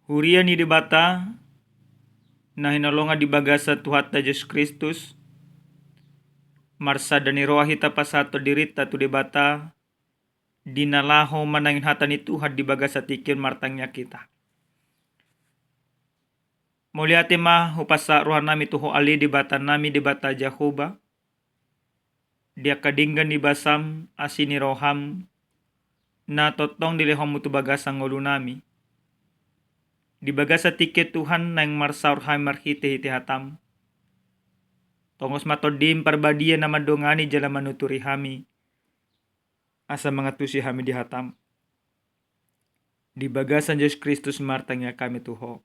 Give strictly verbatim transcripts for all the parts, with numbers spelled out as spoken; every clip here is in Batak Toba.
Huria ni Debata na hinaholongan di bagasan Tuhanta Jesus Kristus, marsada ni roha hita pasahathon dirinta tu Debata, di na laho manangihon hata ni Tuhan di bagasan tingki on. Martangiang hita. Mauliate ma hupasahat rohanami tu Ho ale Debatanami, Debata Jahowa, di angka denggan ni basam, asi ni roham, na tongtong dilehonmu tu bagasan ngolunami. Di bagasan tingki on Tuhan, naeng marsaor hami marhitehite hatam. Tongos ma Tondim Parbadia na mandongani jala manuturi hami, asa mangantusi hami di hatam. Di bagasan Jesus Kristus martangiang hami tu Ho.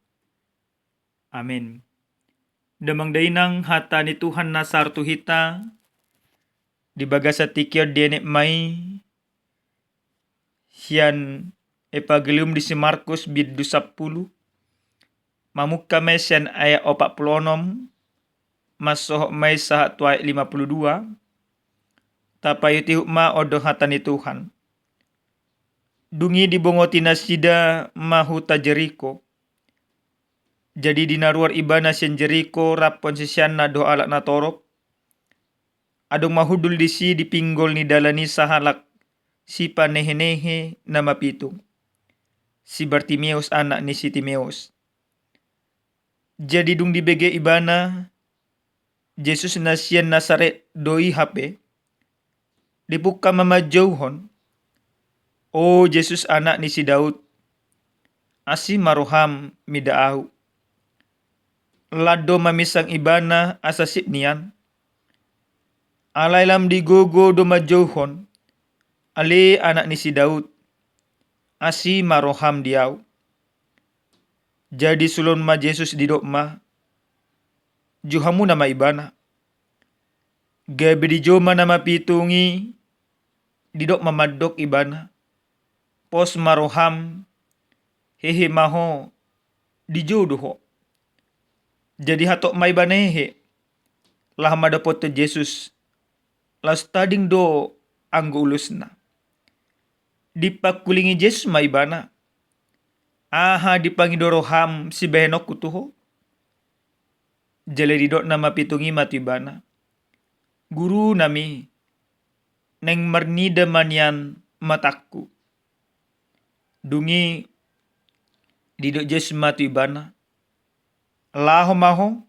Amin. Damang dainang, hata ni Tuhan na sahat tu hita di bagasan tingki on dienet ma i sian Evangelium di si Markus bindu sampulu, mamungka ma i sian ayat opat pulu onom, mansohot ma i sahat tu ayat lima pulu dua. Tapaihutihut ma, on do hata ni Tuhan. Dung i dibongoti nasida ma huta Jeriko. Jadi di na ruar ibana sian Jeriko rap siseanna dohot halak na torop, adong ma hundul disi di pinggol ni dalan i sahalak sipanehenehe na mapitung, si Bartimeus anak ni si Timeus. Jadi dung dibege ibana, Jesus na sian Nasaret do i hape, dipungka ma manjouhon, "O Jesus, anak ni si Daud, asi ma roham mida ahu." Lan do mamisang ibana asa sip nian. Alai lam digogo do manjouhon, "Ale anak ni si Daud, asi ma roham di ahu." Jadi sulon ma Jesus, didok ma, "Jouhonmuna ma ibana." Gabe dijou ma na mapitung i, didok ma mandok ibana, "Pos ma roham, hehe ma ho, dijou do ho." Jadi hatop ma ibana hehe, laho ma dapothon Jesus, laos tading do anggo ulusna. Dipangkulingi Jesus ma ibana, "Aha dipangido roham sibahenonku tu ho?" Jala didok na mapitung i ma tu ibana, "Gurunami, naeng marnida ma nian matangku." Dung i didok Jesus ma tu ibana, "Laho ma ho,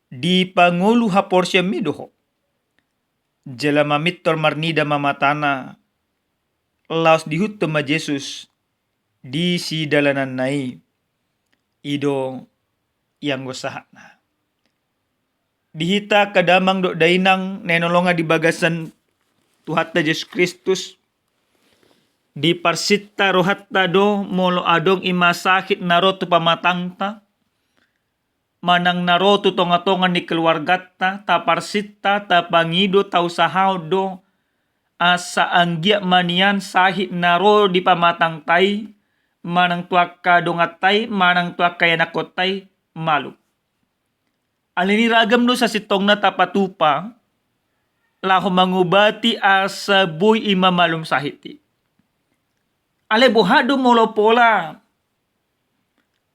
dipangolu haporseaonmi do ho." Jala mamintor marnida ma matana, laos diihuthon ma Jesus di sidalananna i. I do i anggo sahatna. Di hita angka damang dohot dainang na hinaholongan di bagasan Tuhanta Jesus Kristus, diparsinta rohanta do molo adong i ma sahit na ro tu pamatangta, manang na ro tu tongatonga ni keluargata, taparsinta, tapangido, tausahahon do asa anggiat ma nian sahit na ro di pamatangta i, manang tu angka donganta i, manang tu angka ianakkonta i, malum. Alani i ragam do sasintongna tapatupa laho mangobati asa boi i ma malum sahit i. Alai boha do molo pola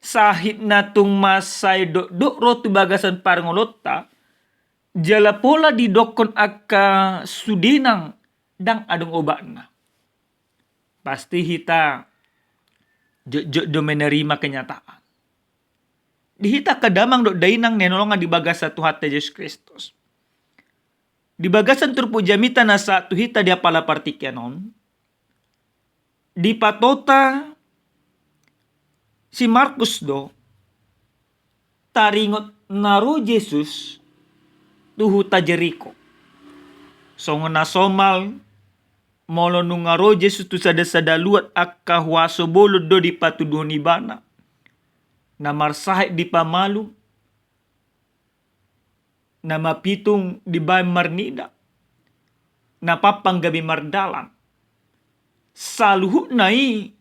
sahit na tung mansai dokdok ro tu bagasan parngoluonta, jala pola didokkon angka sude nang ndang adong obatna? Pasti hita jotjot do menerima kenyataan. Di hita angka damang dohot dainang na hinaholongan di bagasan Tuhanta Jesus Kristus, di bagasan turpuk jamita na sahat tu hita di apala partingkian on, dipatota si Markus do taringot na ro Jesus tu huta Jeriko. Songon na somal, molo nunga ro Jesus tu sadasada luat, angka huaso bolon do dipatuduhon ibana, na marsahit dipamalum, na mapitung dibaen marnida, na pampang gabe mardalan. Saluhutna i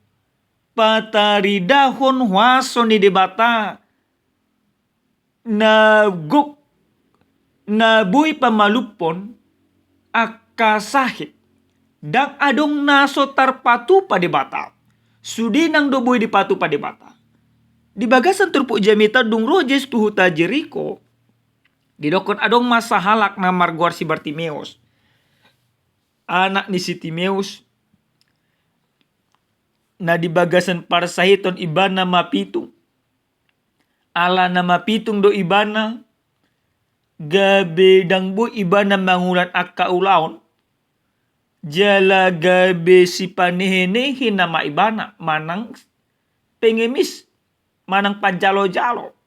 pataridahon huaso ni Debata na gok, na boi pamalumhon angka sahit. Ndang adong na so tarpatupa Debata. Sude nang do boi dipatupa Debata. Di bagasan turpuk jamita dung ro Jesus tu huta Jeriko, didokkon adong ma sahalak na margoar si Bartimeus, anak ni si Timeus, na di bagasan parsahiton ibana mapitung. Ala na mapitung do ibana, gabe ndang boi ibana mangulang angka ulaon, jala gabe sipanehenehe nama ibana, manang pengemis, manang panjalojalo.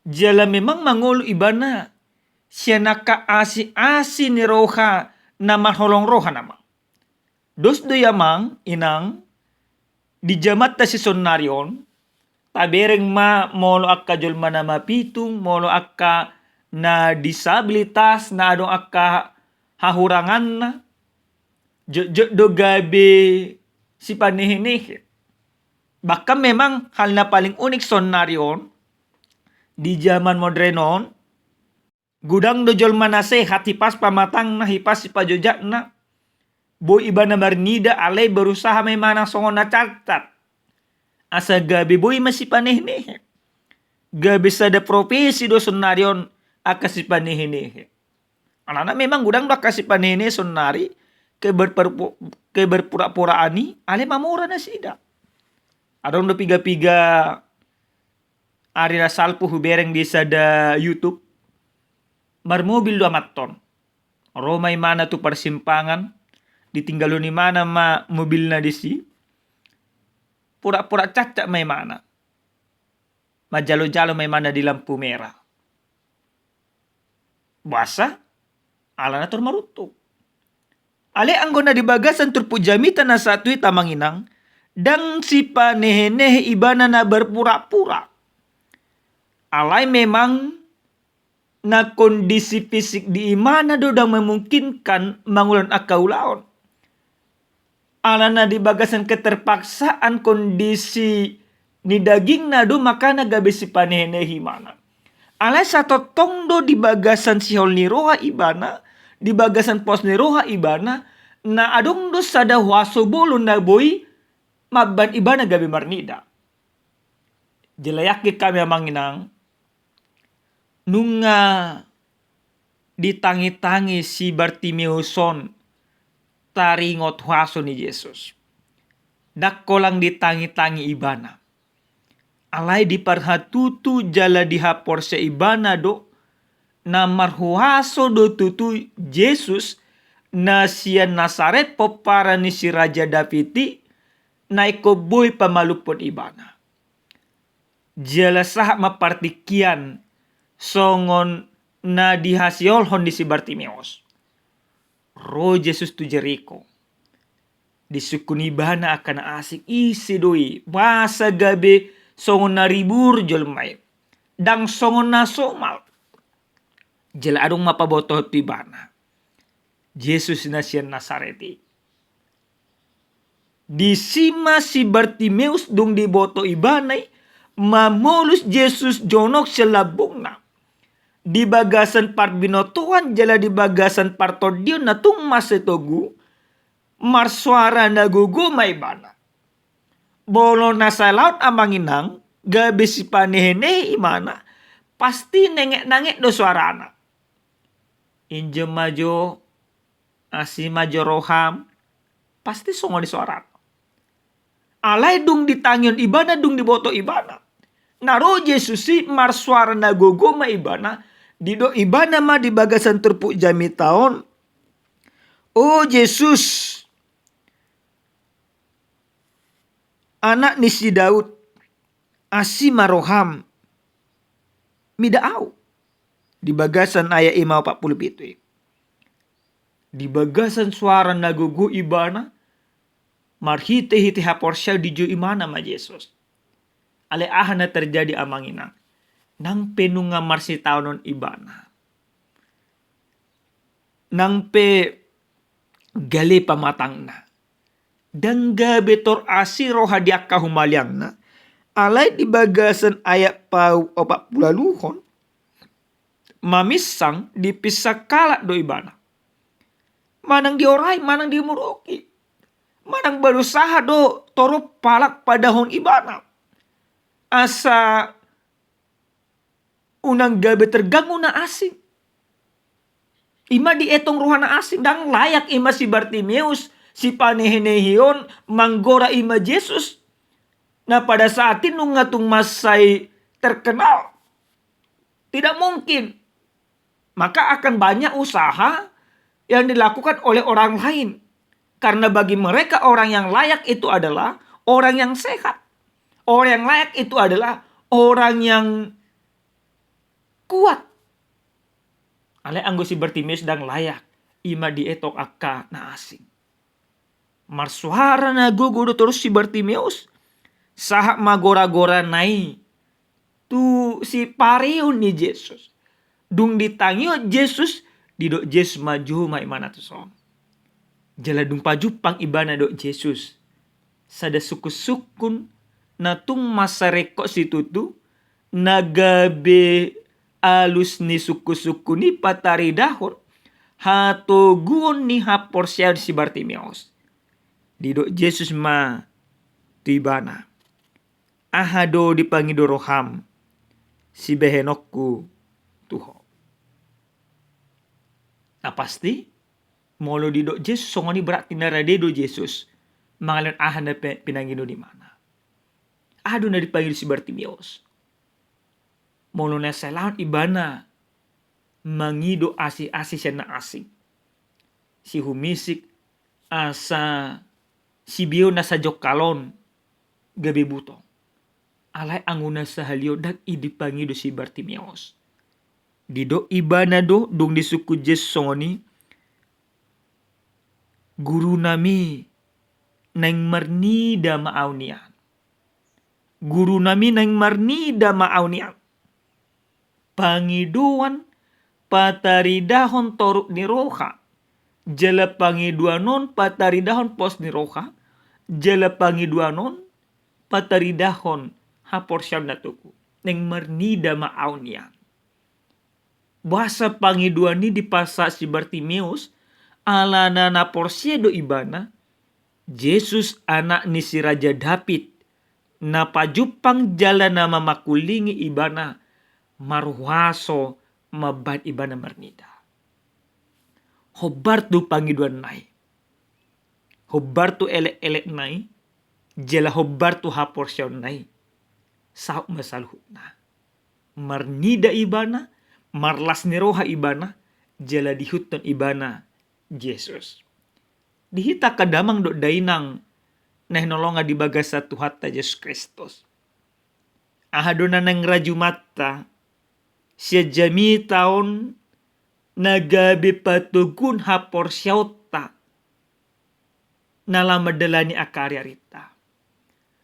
Jala memang mangolu ibana sian angka asiasi ni roha na marholong roha nama. Dos do i amang inang, di jamanta sisonari on, tabereng ma molo angka jolma na mapitung, molo angka na disabilitas, na adong angka hahuranganna, jotjot do gabe sipanehenehe. Bahkan memang hal na paling unik sonari on, di zaman modern on, godang do jolma na sehat, hipas pamatangna, hipas sipajojatna, boi ibana marnida, alai berusaha ma ibana songon na cacat, asa gabe boi ma sipanehenehe. Gabe sada profesi do sonari on angka sipanehenehe. Alana memang godang do angka sipanehenehe sonari, keberperpu-, keberpura-puraan i, alai mamora nasida. Adong do piga-piga ari na salpu hubereng di sada YouTube, marmobil do amanta on. Ro ma imana tu parsimpangan, ditinggalhon imana ma mobilna disi, pura-pura cacat ma imana, manjalojalo ma imana di lampu merah. Boasa? Ala na tor maruntung. Alai anggo na di bagasan turpuk jamita na sahat tu hita amang inang, ndang sipanehenehe ibana na berpura-pura. Alai memang na kondisi fisik di imana do ndang memungkinkan mangulang angka ulaon. Alana di bagasan keterpaksaan kondisi ni dagingna do makana gabe sipanehenehe imana. Alai satongtong do di bagasan sihol ni roha ibana, di bagasan pos ni roha ibana, na adong do sada huaso bolon na boi mambahen ibana gabe marnida. Jala yakin hami amang inang, nunga ditangitangi si Bartimeus on taringot huaso ni Jesus. Ndang holan ditangitangi ibana. Alai diparhatutu jala dihaporseai ibana do, na marhuaso do tutu Jesus, na sian Nasaret pomparan ni si Raja David i, na ingkon boi pamalumhon ibana. Jala sahat ma partingkian songon na dihasiolhon ni si Bartimeus. Ro Jesus tu Jeriko. Disungkun ibana angka na asing, ise do i, boasa gabe songon na ribur jolma i, ndang songon na somal. Jala adong ma pabotohon tu ibana, Jesus na sian Nasaret i. Disi ma si Bartimeus dung diboto ibana i, mamolus Jesus jonok sian lambungna. Di bagasan parbinotoan jala di bagasan partondion na tung mansai togu, marsoara na gogo ma ibana. Molo na salaon amang inang, gabe sipanehenehe imana, pasti nengetnanget do soarana. Injom ma jo, asi ma jo roham, pasti songon i soarana. Alai dung ditangihon ibana, dung diboto ibana, na ro Jesus i marsoara na gogo ma ibana, didok ibana ma di bagasan turpuk jamita on, "O Jesus, anak ni si Daud, asi ma roham, mida ahu." Di bagasan ayat lima opat pulu pitu i. Di bagasan soara na gogo ibana, marhitehite haporseaon dijou imana ma Jesus. Alai aha na terjadi amang inang? Nang pe nunga marsitaonon ibana, nang pe gale pamatangna, ndang gabe tor asi roha di angka humaliangna. Alai di bagasan ayat pau opat pulu ualuhon, maminsang, dipinsang halak do ibana. Manang diorai, manang dimuruki. manang berusaha do torop halak padahon ibana. Asa unang gabe terganggu na asing. Ima dietong roha na asing, ndang layak ima si Bartimeus, si panehe-nehe on, manggora ima Jesus. Na pada saat i nunga tung mansai terkenal. Tidak mungkin. Maka akan banyak usaha yang dilakukan oleh orang lain. Karena bagi mereka orang yang layak itu adalah orang yang sehat. Orang yang layak itu adalah orang yang kuat. Alai anggo si Bartimeus ndang layak, ima dietong angka na asing. Marsuara na gogo do torus si Bartimeus, sahat ma gora-gorana i tu sipareon ni Jesus. Dung ditangihon Jesus, didok Jesus ma juma ibana tuson. Jala dung pajumpang ibana dohot Jesus, sada sungkun-sungkun na tung mansai ringkot situtu, na gabe alus ni sungkun-sungkun i pataridahon hatoguon ni haporseaon si Bartimeus. Didok Jesus ma tu ibana, "Aha do dipangido roham sibahenonku tu ho?" Na pasti, molo didok Jesus songon i berarti na rade do Jesus mangalehon aha na pe-, pinangido ni ibana. Aha do na dipangido si Bartimeus? Molo na saleleng ibana mangido asi-asi sian na asing, sihumisik asa sibeon na sajongkal on gabe butong. Alai anggo na sahali on ndang i dipangido si Bartimeus. Didok ibana do dung disungkun Jesus songon i, "Gurunami, naeng marnida ma ahu nian. Gurunami, naeng marnida ma ahu nian." Pangidoan pataridahon torop ni roha, jala pangidoan on pataridahon pos ni roha, jala pangidoan on pataridahon haporseaon na togu. "Naeng marnida ma ahu nian." Boasa pangidoan i dipasahat si Bartimeus? Alana na porsea do ibana, Jesus, anak ni si Raja Daud, na pajumpang jala na mamangkulingi ibana, marhuaso mambahen ibana marnida. Hombar tu pangidoanna i, hombar tu elek-elekna i, jala hombar tu haporseaonna i, saut ma saluhutna. Marnida ibana, marlas ni roha ibana, jala diihuthon ibana Jesus. Di hita angka damang dohot dainang na hinaholongan di bagasan Tuhanta Jesus Kristus, aha do na naeng rajumanta sian jamita on na gabe patoguon haporseaonta na laho mandalani angka ari-arinta?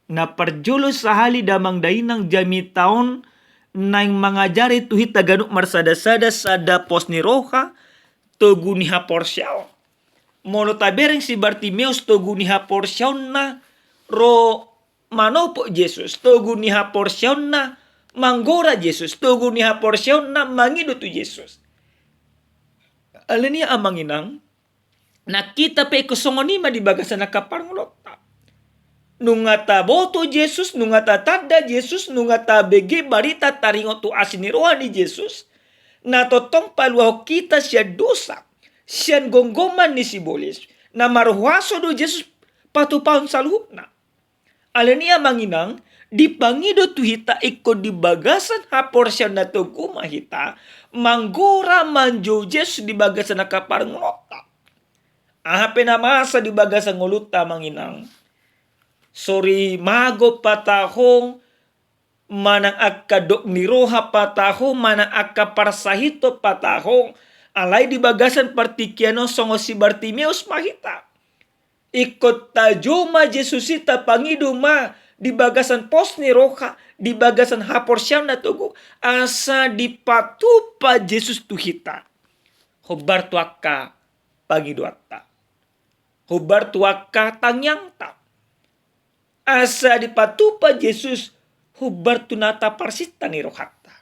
Na parjolo sahali damang dainang, jamita on naeng mangajari tu hita ganup marsada-sada sada pos ni roha, togu ni haporseaon. Molo tabereng si Bartimeus, togu ni haporseaonna ro manopot Jesus, togu ni haporseaonna manggora Jesus, togu ni haporseaonna mangido tu Jesus. Alani i, amang inang, nang hita pe ingkon songon i ma di bagasan angka parngoluonta. Nunga taboto Jesus, nunga tatanda Jesus, nunga tabege barita taringot tu asi ni roha ni Jesus, na tongtong paluahon hita sian dosa, sian gomgoman ni sibolis, na marhuaso do Jesus patupahon saluhutna. Alani i, amang inang, dipangido tu hita ingkon di bagasan haporseaon na togu ma hita manggora manjou Jesus di bagasan angka parngoluonta. Aha pe na masa di bagasan ngolunta, amang inang, sori mago pataho, manang angka dok ni roha pataho, manang angka parsahiton pataho, alai di bagasan partingkian on songon si Bartimeus ma hita. Ingkon tajou ma Jesus i, tapangido ma di bagasan pos ni roha, di bagasan haporseaon na togu, asa dipatupa Jesus tu hita. Hombar tu angka pangidoanta, hombar tu angka tangiangta, asa dipatupa Jesus hombar tu na taparsinta ni rohanta.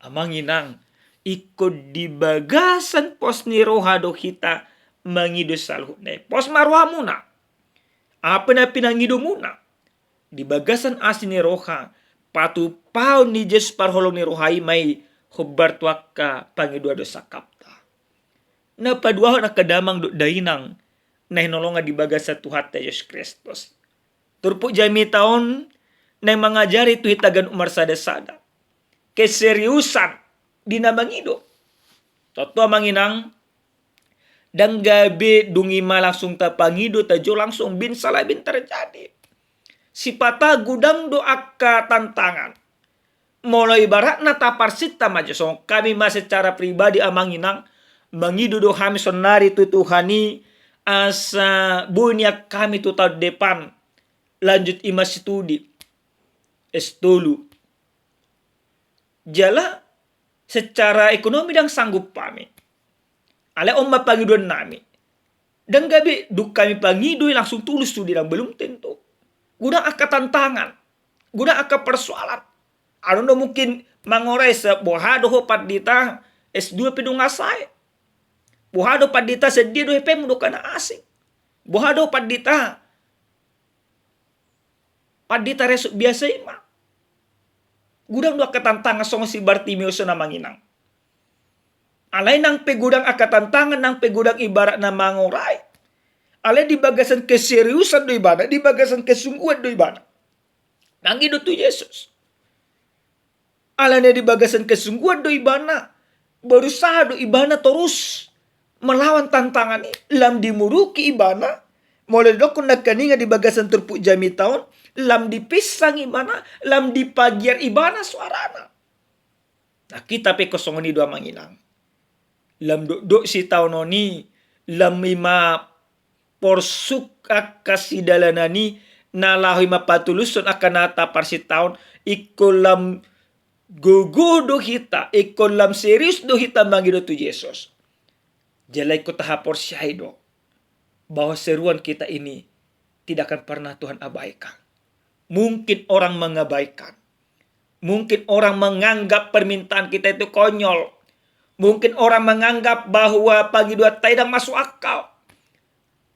Amang inang, ingkon di bagasan pos ni roha do hita mangido saluhutna i. Pos ma rohamuna. Aha pe na pinangidomuna di bagasan asi ni roha, patupaon ni Jesus parholong ni roha i ma i hombar tu angka pangidoan do sangkapta. Na paduahon angka damang dohot dainang na hinaholongan di bagasan Tuhanta Jesus Kristus, turpuk jamita on naeng mangajari tu hita ganup marsada-sada keseriusan di na mangido. Tontu amang inang, ndang gabe dung i ma langsung tapangido, tajou langsung bin salai bin terjadi. Sipata godang do angka tantangan. Molo ibaratna taparsinta ma jo, songon hami ma secara pribadi amang inang, mangido do hami saonari tu Tuhan i asa boi nian hami tu taon depan lanjut i ma studi S tolu. Jala secara ekonomi ndang sanggup hami. Alai on ma pangidoan nami. Ndang gabe dung hami pangido i langsung tulus tu dia, ndang, belum tentu. Godang angka tantangan, godang angka persoalan. Adong do mungkin mangorai, se boha do ho pandita S dua pe dung asai. Boha do pandita, sadia do H P-mu do angka na asing. Boha do pandita, pandita resort biasa i ma. Godang do angka tantangan songon si Bartimeus on amang inang. Alai nang pe godang angka tantangan, nang pe godang ibaratna mangorai, alai di bagasan keseriusan do ibana, di bagasan kesungguhan do ibana mangido tu Jesus. Alana di bagasan kesungguhan do ibana, berusaha do ibana torus melawan tantangan i, lam dimuruki ibana. Molo didokkon nangkaningan di bagasan turpuk jamita on, lam dipinsang ibana, lam dipagiar ibana soarana. Nah, hita pe ingkon songon i do amang inang. Lam dokdok sitaonon i, lam i ma porsuk angka sidalanan i, na laho i ma patulushon angka na taparsinta on, ingkon lam gogo do hita, ingkon lam serius do hita mangido tu Jesus. Jala ingkon tahaporseai do bahwa seruan kita ini tidak akan pernah Tuhan abaikan. Mungkin orang mengabaikan. Mungkin orang menganggap permintaan kita itu konyol. Mungkin orang menganggap bahwa pangidoanta i ndang masuk akal.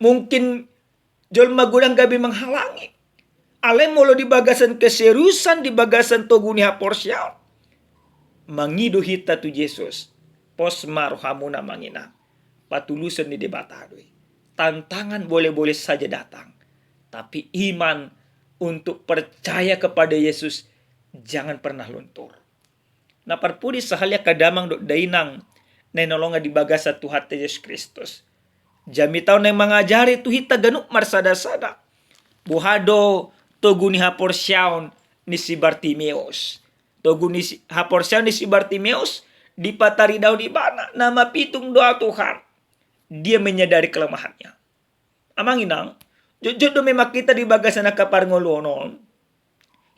Mungkin jolma godang gabe menghalangi. Alai molo di bagasan keseriusan, di bagasan togu ni haporseaon, mangido hita tu Jesus, pos ma rohamuna amang inang. Patuluson ni Debata do i. Tantangan boleh-boleh saja datang, tapi iman untuk percaya kepada Yesus jangan pernah luntur. Na parpudi sahali angka damang dohot dainang na hinaholongan di bagasan Tuhanta Jesus Kristus, jamita on naeng mangajari tu hita ganup marsada-sada. Boha do togu ni haporseaon ni si Bartimeus? Togu ni si, haporseaon ni si Bartimeus dipataridahon ibana, na mapitung do au Tuhan. Dia menyadari kelemahannya. Amang inang, jotjot do memang hita di bagasan angka parngoluon on,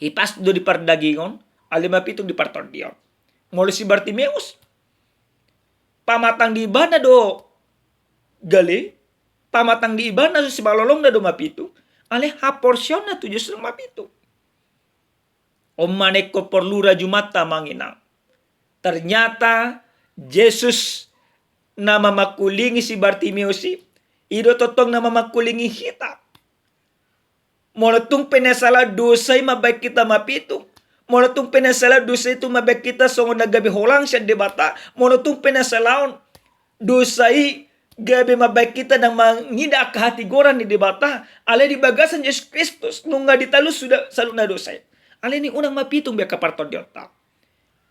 hipas do di pardagingon, alai mapitung di partondion. Molo si Bartimeus, pamatang di ibana do gale, pamatang di ibana do simalolongna do mapitung, alai haporseaonna tu Jesus mapitung. On ma na ingkon porlu rajumanta amang inang. Ternyata Jesus na mamangkulingi si Bartimeus i, i do tongtong na mamangkulingi hita. Molo tung pe na sala dosa i mambahen hita mapitung, molo tung pe na sala dosa i tung mambahen hita songon na gabe holang sian Debata, molo tung pe na sala on dosa i gabe mambahen hita ndang mangida angka hatigoran ni Debata, alai di bagasan Jesus Kristus nunga ditalus suda saluhutna dosa i. Alani i unang mapitung be angka partondionta.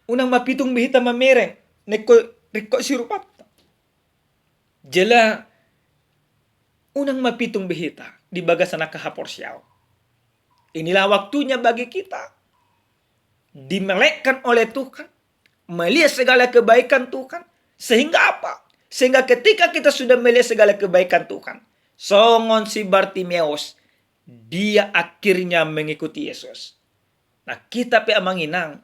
Unang mapitung be hita mamereng, na ingkon ringkot sirupanta. Jala unang mapitung be hita di bagasan angka haporseaon. Inilah waktunya bagi kita dimelekkan oleh Tuhan, melihat segala kebaikan Tuhan. Sehingga apa? Sehingga ketika kita sudah melihat segala kebaikan Tuhan, songon si Bartimeus, dia akhirnya mengikuti Yesus. Nah, hita pe amang inang,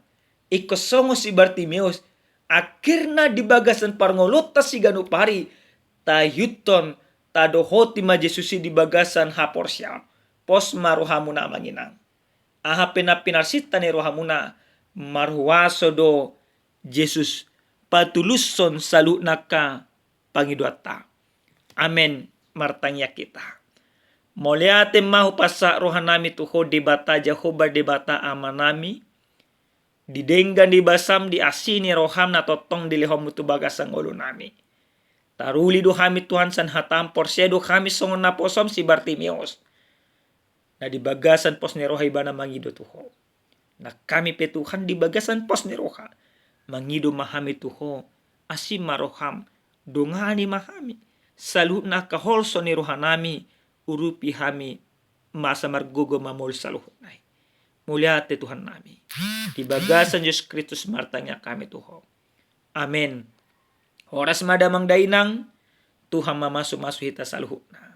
ingkon songon si Bartimeus, akhirna di bagasan parngoluonta siganup ari, taihuthon, tadohoti ma Jesus i di bagasan haporseaon. Pos ma rohamuna amang inang. Aha pe na pinarsinta ni rohamuna, marhuaso do Jesus patulushon saluhutna angka pangidoanta. Amen. Martangiang hita. Mauliate ma hupasahat rohanami tu Ho Debata Jahowa, Debata Amanami, di denggan ni basam, di asi ni roham na tongtong dilehonmu tu bagasan ngolunami. Taruli do hami Tuhan sian hatam, porsea do hami songon naposom si Bartimeus, na di bagasan pos ni roha ibana mangido tu Ho. Nang hami pe Tuhan di bagasan pos ni roha, mangido ma hami tu Ho, asi ma roham, dongani ma hami, saluhutna angka holso ni rohanami, urupi hami masa margogo mamolus saluhutna i. Mauliate Tuhannami. Di bagasan Jesus Kristus martangiang hami tu Ho. Amen. Horas ma damang dainang, Tuhan mamasumasu hita saluhutna.